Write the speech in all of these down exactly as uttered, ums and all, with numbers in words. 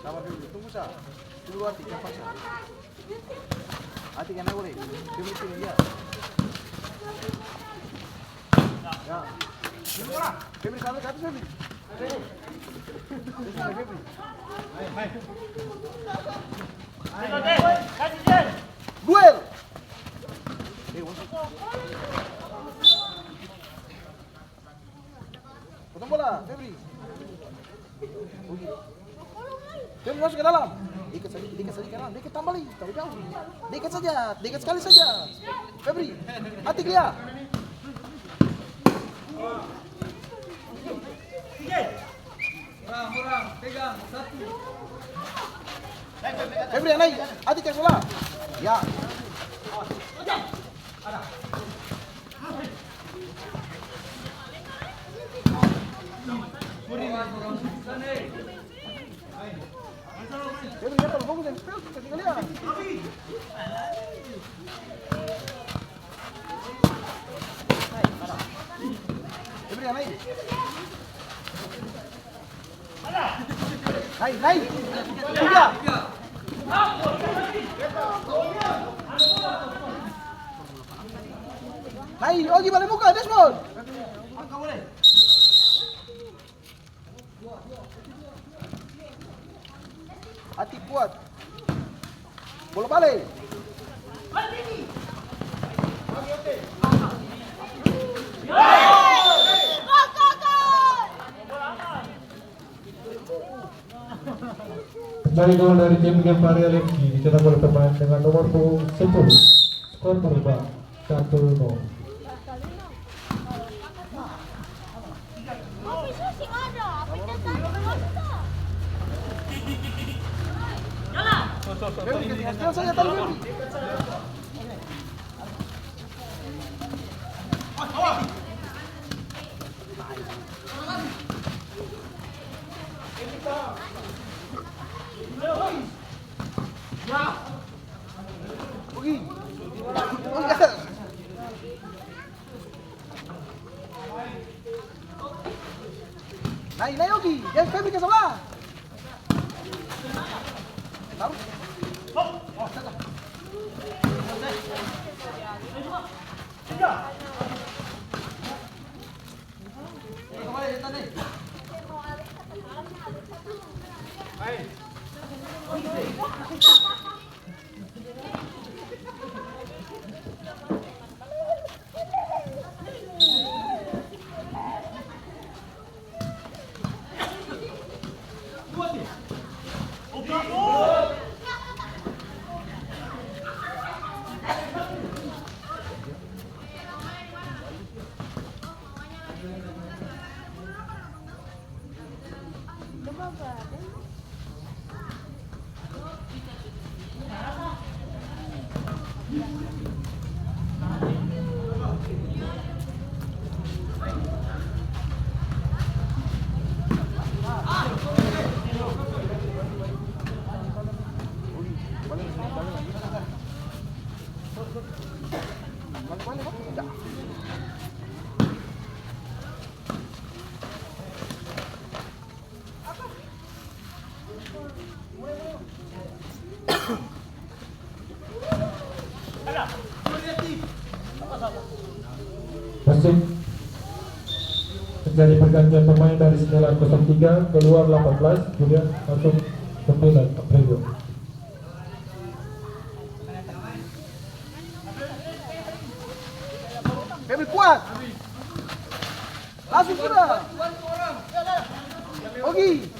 Sabar dulu, tunggu sa. Tunggu Atik, jang paksa. Atik yang naik boleh. Dia boleh pilih dia. Ya. Febri, sabar ke atas, Febri. Febri, Febri. Duel. Eh, masuk. Potong bola, Febri. Oke. Febri masuk ke dalam. Dekat saja, dekat saja ke dalam. Dekat tambah lagi, terlalu jauh. Dekat saja, dekat sekali saja. Febri, Atik lia. Febri yang naik, Atik yang sebelah. Ya. Febri, ya, kalau bagus, yang spell, kasih kalian. Febri yang naik. Naik, naik. Tiga. Naik, Ogi bale muka, Desmond. Atik kuat. Bola bale. Kembali gol dari tim Gemparia F C dicetak oleh pemain dengan nomor punggung sepuluh. Skor berubah satu nol. Naik, naik, Ogi. Jang Febri ka sablah. Taruh. Masuk. Terjadi pergantian pemain dari Sinyal kosong tiga, keluar delapan belas, kemudian masuk sembilan, Aprigo. Febri kuat. Langsung sudah. Ogi.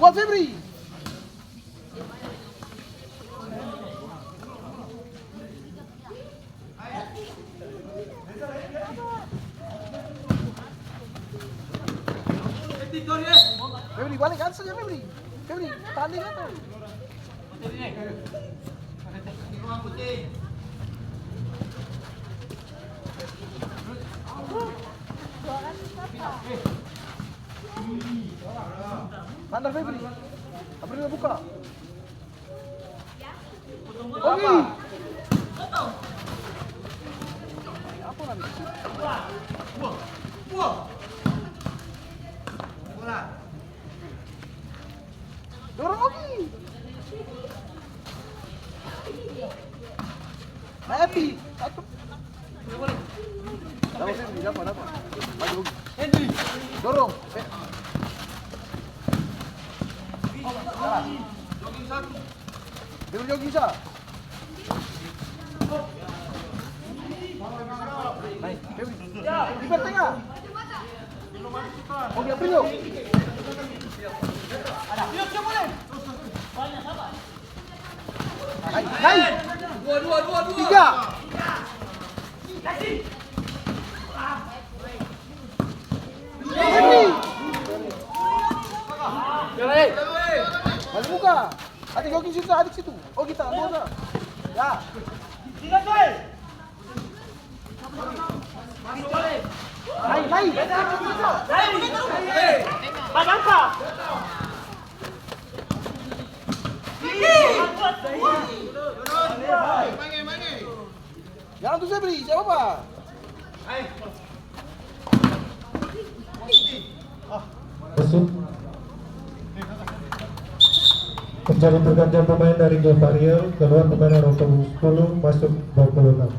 Kuat, Febri. Balik ke atas saja, Febri. Febri, tahan dia ke atas. Tahan dah, Febri. Febri, buka. Ogi. Dorong Ogi. Nah, Epi. Satu. Dapat, Febri, dapat, dapat. Maju, Ogi. Dorong. Eh. Salah. Dia jogging, sa. Naik, Febri. Kiper tengah. Oke, Aprilio. Naik, naik. Dua, dua, dua, dua. Tiga. Febri. Balik muka. Adik jogging situ, adik situ. Oh, kita ambil, Kak. Ya. Naik, naik. Jalan tuh, Febri, siapa, Pak? Wasit. Terjadi pergantian pemain dari Jafariel, keluar pemain nomor sepuluh, masuk dua puluh enam.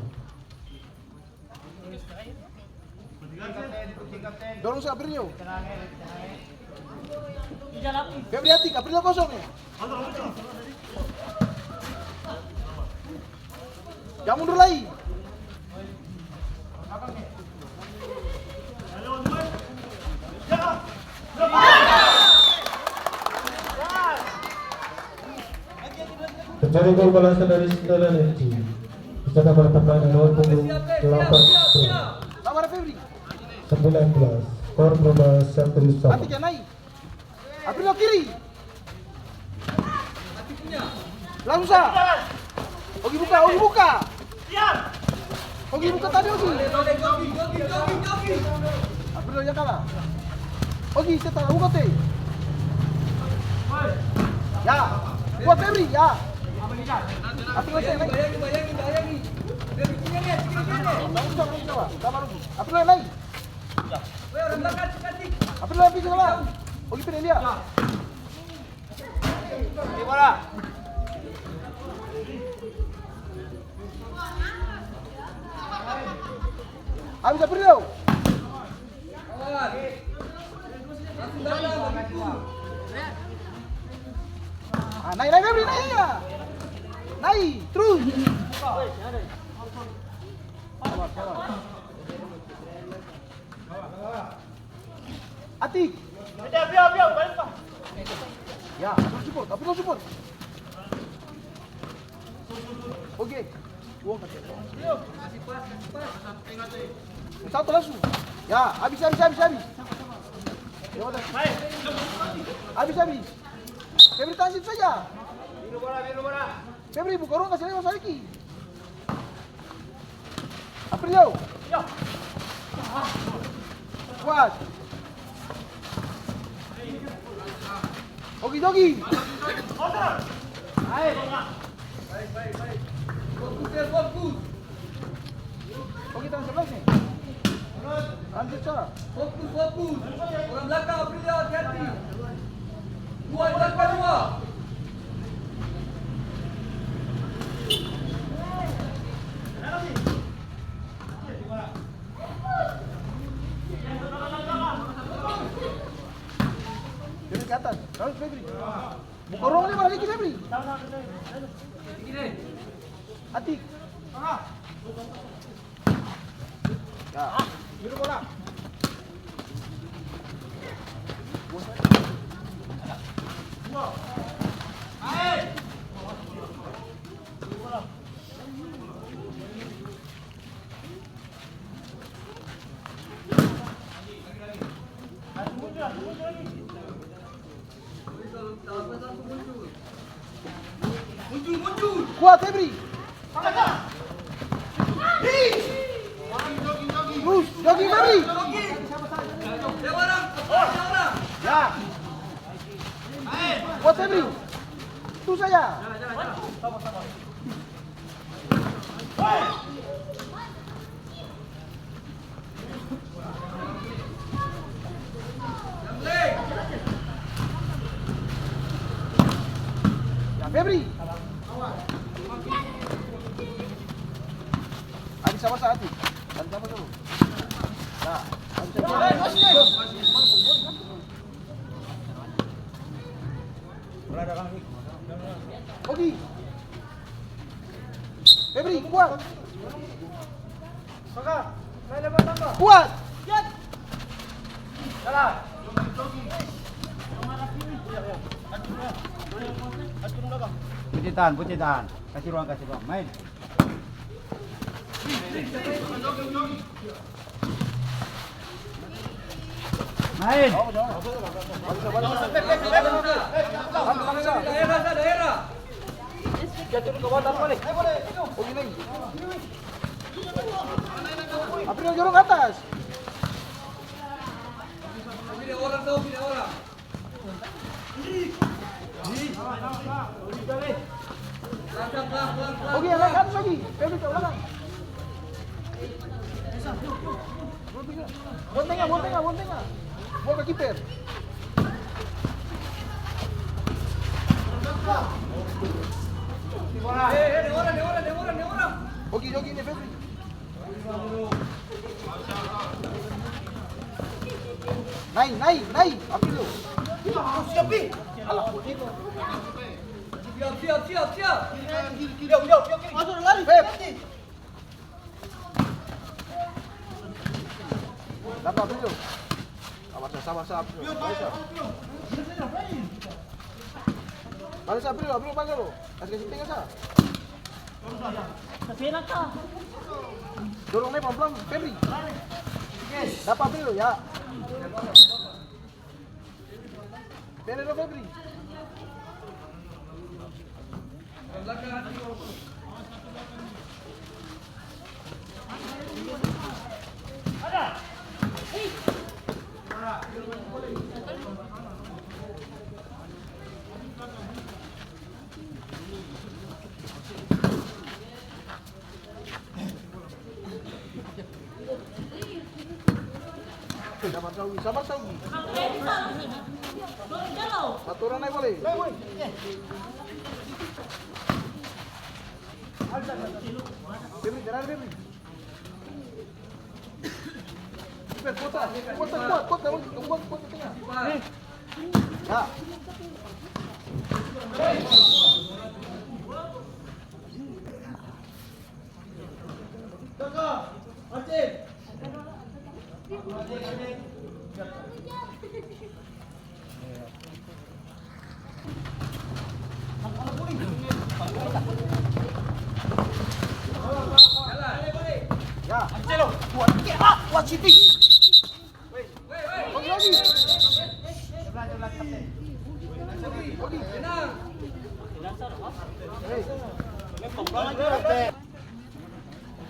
Dorong sa, Aprilio. Febri Atik, Aprilio kosong nih. Jang mundur lai. Terjadi gol balasan dari Sintayong F C. Bisa tambah pemain nomor punggung delapan belas. Sabar, Febri. Sembilan belas. Skor berubah satu sama. Mati, jangan naik. Aprilio kiri. Langsung sa. Ogi buka, Ogi buka. Ogi buka tadi, Ogi. Aprilio yang kalah. Ogi, saya tak buka teh. Ya. Buat Febri, ya. Aprilio saya naik. Langsung sa, langsung sa. Sabar, Ogi. Aprilio naik. Apa lu yang bisa, Bang? Ogi, pilih dia. Abis, Aprilio. Ah, naik, naik, Febri, naik, ya. Naik, terus. Atik. Ya, Aprilio support, Aprilio support. Oke. Uang kasih. Satu langsung. Ya, habis, habis, habis, habis. Ya, udah. Habis, habis. Febri, tahan situ saja. Febri, buka ruang, kasih lewat Saliki. Aprilio. Kuat. Ogi, Ogi. Fokus, ya, fokus. Oke, tangan sebelah sini. Lanjut, Sa. Fokus, fokus. Orang belakang, Aprilia, hati-hati. Dua, yang belakang, dua. Jadi ke atas. Terus, Febri. Buka ruang dia, balik lagi, Febri. Atik. Ya. Biru bola. Kuat, Febri. Terus, jogging, Febri. Ya. Kuat, Febri. Itu saja. Ya, Febri. Adi sama sa Ati. Adi sama dulu. Ya, Adi sama. Oke. Febri, kuat. Kuat. Puji tahan, puji tahan. Kasih ruang, kasih ruang. Main. Main. April, jorong atas. Oke, atas lagi. Febri ke belakang. Buang tengah, buang tengah, buang tengah. Buang ke kiper. Oke, oke, ini Febri. Nai, nai, nai. Apa itu? Siap, Pi. Alah. Siap, siap, siap, siap. Jauh, jauh, jauh, kiri. Masuk, lari. Feb. Dapat, Bro. Sabar sa, sabar sa, Bro. Sabar sa. Bale sa, Bro, Bro, bale, Bro. Kasi, kasi tengah sa. Dorong lai pelan-pelan, Febri. Dapat, Bro, ya. Pele dong, Febri. Sabar, Saugi. Sabar, Saugi. Satu orang naik boleh. Febri, jalan, Febri. Febri, kota, kota, kuat, kota, kota, kota tengah. Ya. Ya. Kuat, kuat, Siti.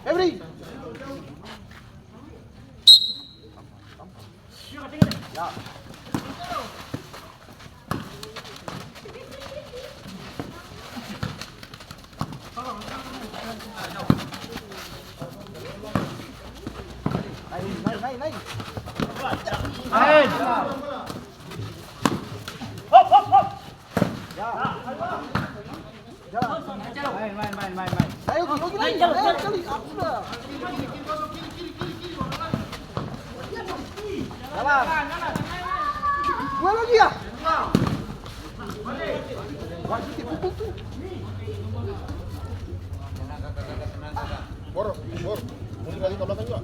Febri. Ya. Naik, naik, naik, naik. Naik. Hop, hop, hop. Ya. Jalan. Main, main, main, main, main. Ayo, Ki, Ki, Ki, ayo, Ki, Ki, aku sudah. Jalan. Dua lagi ya? Wah, Ki, pukul tuh. Bor, bor. Mundur lagi ke belakang juga.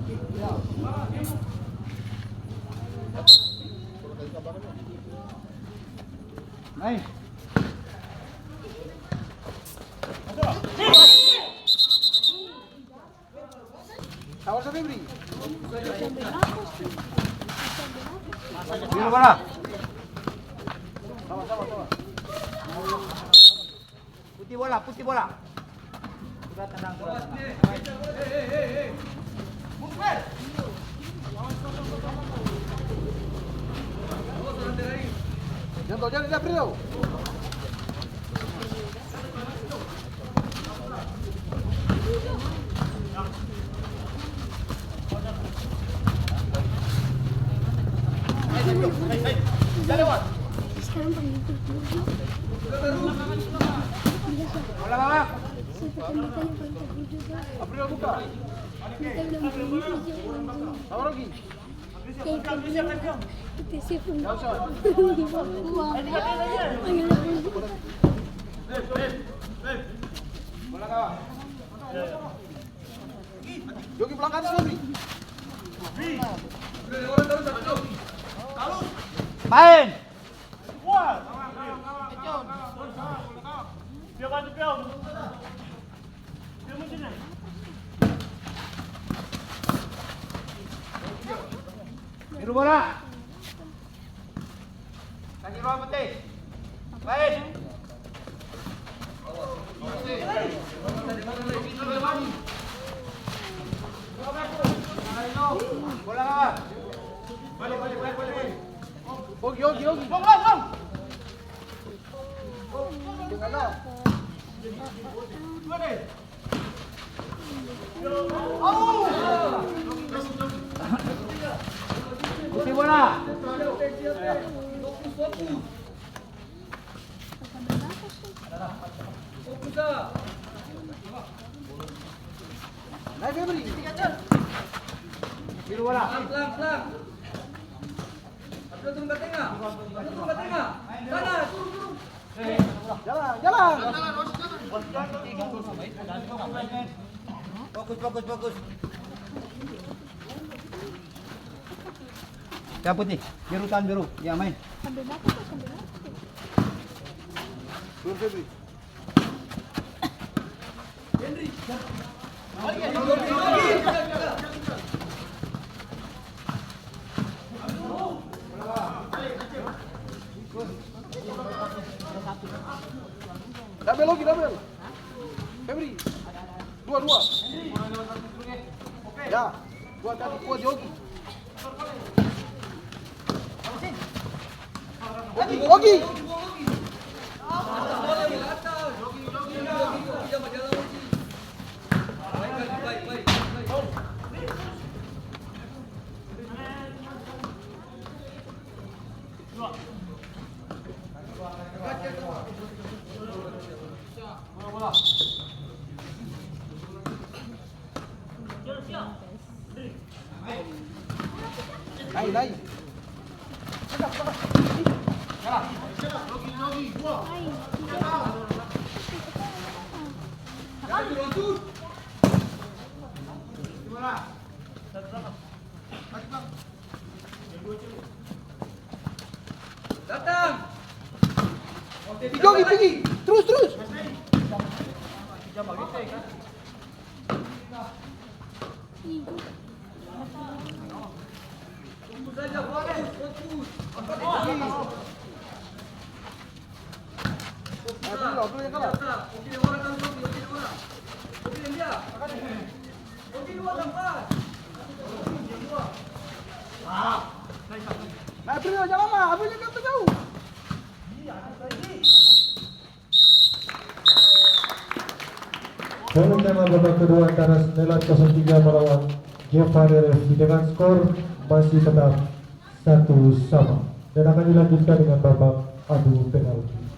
Mundur lagi ke belakang juga. Naik. Sabar sa, Febri. Dulu bola. Sabar, sabar, sabar. Putih bola, putih bola. Sekarang panggil tujuh. Bola bawah. April buka. Sama Rogi. Gak usah. Panggil lagi. Bola bawah. Yogi, belakang atas, Febri. Main. Biru bola. Kaki dua putih. Baik. Bola kawan. Balik, balik, balik, balik. Ogi, ogi, ogi. Bang, bang, bang. Tengah lah. Isi bola. Naik, Febri. Biru bola. Pelan, pelan, pelan. Abdul turun ka tenga. Abdul turun ka tenga. Sana, turun, turun. Jalan, jalan. Fokus, fokus, fokus. Cabut nih, biru, tahan biru. Ya, main. Sambil masuk, sambil masuk. Turun, Febri. Double lagi, double. Febri. Dua, dua. Ya. Dua kali, dua jogi. Ogi, Ogi. Lai, lai. Datang. Jogi, pigi. Terus, terus. Nah, Trio, jangan lama, abisnya kan jauh. Demikianlah babak kedua antara Snelat kosong tiga melawan Jepang R F dengan skor masih tetap satu sama. Dan akan dilanjutkan dengan babak adu penalti.